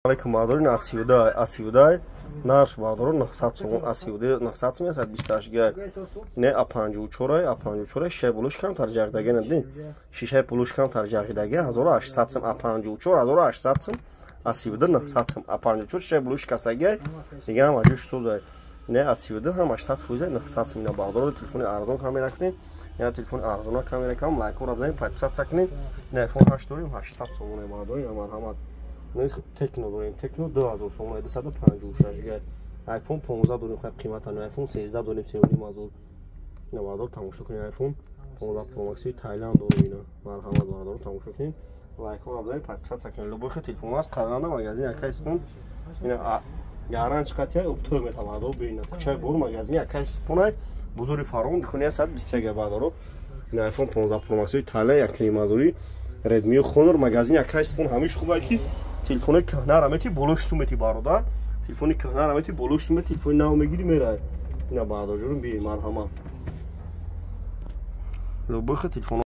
Алейкум, бардорин, асиюдай, асиюдай нарх, бардорон, 900 сомон, асиюдай 900 сом, 128 гай. Не а 54, а 54, шишаи булуш камтар ҷағидаги, надин, шишаи пулуш камтар ҷағидаги, 1800 сом, а 54 1800 сом, асиюда 900 сом, а 54, шишаи булуш касаги, дига ҳама ҷуш созай. Не асиюда ҳам 800 фоиза, 900 сом. Ина, бардорон, телефони арзон камера кунед, я телефони арзона камера кам, лайкора бизанед, подписаться кунед. Не iPhone 8 дорем, 800 сомон, бардорин, марҳамат. Техно дорем, Техно 2000 сомон, 256 гай. iPhone 15 дорем, хай қимата. iPhone 13 дорем, 3500. Ина, бардор, тамошо кунед, iPhone 15 Pro Max Таиланд дорем. Ина, марҳамат, бардор, тамошо кунед, лайкҳоро бизанед, подписаться кунед. Любой хел телефон аст, Қарағанда, магазин Акай Спон. Ина гаран чӣ қатия оптор мета, бардор, бина, кӯчаи бор, магазини Акай Спонай, бузури Фарон, дикони 121, бардоро. Ина iPhone 15 Pro Max Таиланд, 1,5 ҳазори, Redmi, Honor, магазини Акай Спон. Ҳамиш хубае ки телефони кӯҳнара мети, болош сум мети, бародар, телефони кӯҳнара мети, болош сум мети, телефони нав мегири, мерай. Ина, бародарҷонум, би, марҳамат, любой хел телефон.